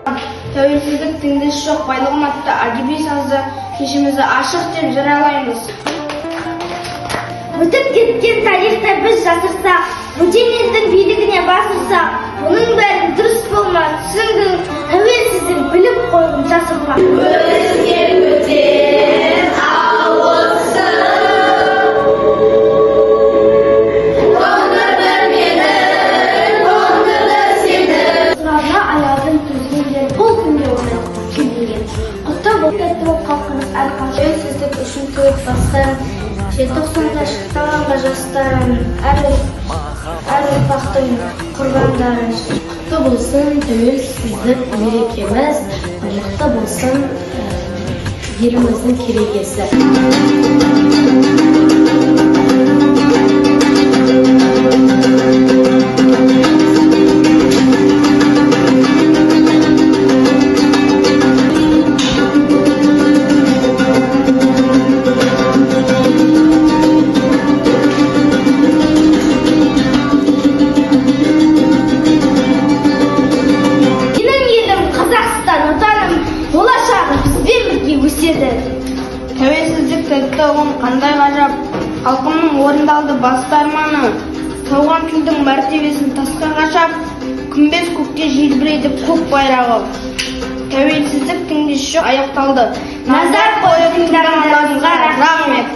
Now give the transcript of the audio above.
Тәуелсіздік теңдесі жоқ байлығым атты әдеби сазды кешімізді ашық деп жариялаймыз. Өтіп кеткен тарихты біз жасырсақ, бөтен елдің билігіне басырсақ, бұның бәрі дұрыс болмас, түсінгін, тәуелсіздік біліп қойғын жас ұрпақ. Сұрағына аялдың төзгендер бұл күнге орай келмеген. Құтты тәтті болып халқымыз әрқашан. Тәуелсіздік үшін төгіп бастарын, желтоқсанда шықты алаңға жастарым, әр ұрпақтың құрбандары. Құтты болсын тәуелсіздік мерекеміз, мықты болсын еліміздің керегесі. Менің елім Қазақстан, отаным, болашағы бізбен бірге өседі. Тәуелсіздік тәтті ұғым қандай ғажап, халқымның орындалды басты арманы. Туған тілдің мәртебесін тасқа қашап, күмбез көкте желбірейді көк байрағы. Тәуелсіздік теңдесі жоқ аяқталды. Назар қойып тыңдағандарыңызға рахмет. Рахмет.